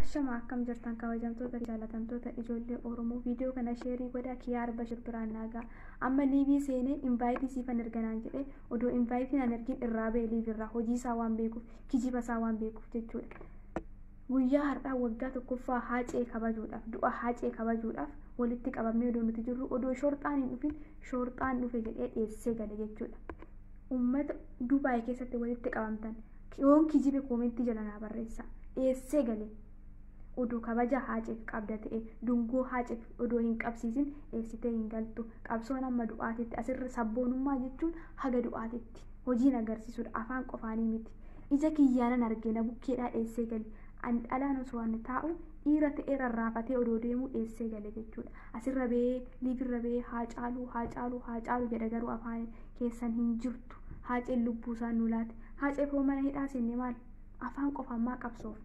Ashama akkam jirtan kabajamtoota jaalatamtoota ijoollee Oromoo, viidiyoo kana share godhaa. Kiyaar Bashir biraan naagaa. Amma live seenee invite siifan erganaan jedhee, odoo invite naan ergin irraa ba'e live irraa, hojii isaa waan beekuuf, kijiba isaa waan beekuuf jechuudha. Guyyaa har'aa waggaa tokkoffaa Haacee kabajuudhaaf, du'a Haacee kabajuudhaaf walitti qabamnee odoo nuti jirru, odoo shoorxaan hin dhufin shoorxaan dhufe jedhee dhiyeessee gale jechuudha. Uummata Dubaay keessatti walitti qabamtan, yoon kijibe comment jala naa barreessa. Dhiyeessee gale. Odoo kabaja Haaceef qabda ta'e, dungoo Haaceef odoo hin qabsiisin dheessitee hin galtu. Qabsoon amma du'aatitti. Asirra sabboonummaa jechuun haga du'aatitti hojiin agarsiisudha, afaan qofaanii miti. Ija kiyyaanan arge, na bukkeedhaa dheessee gale. An dhalaan osoo ani taa'u, dhiira ta'ee rarraafatee odoo deemuu dheessee gale jechuudha. Asirra ba'ee, live irra ba'ee haa caaluu, haa caaluu, haa caaluu jedha, garuu afaan keessan hin jirtu. Haaceen lubbuu isaan nu laate. Haacee koo mana hidhaa seenne, maal afaan qofaan maa qabsoof?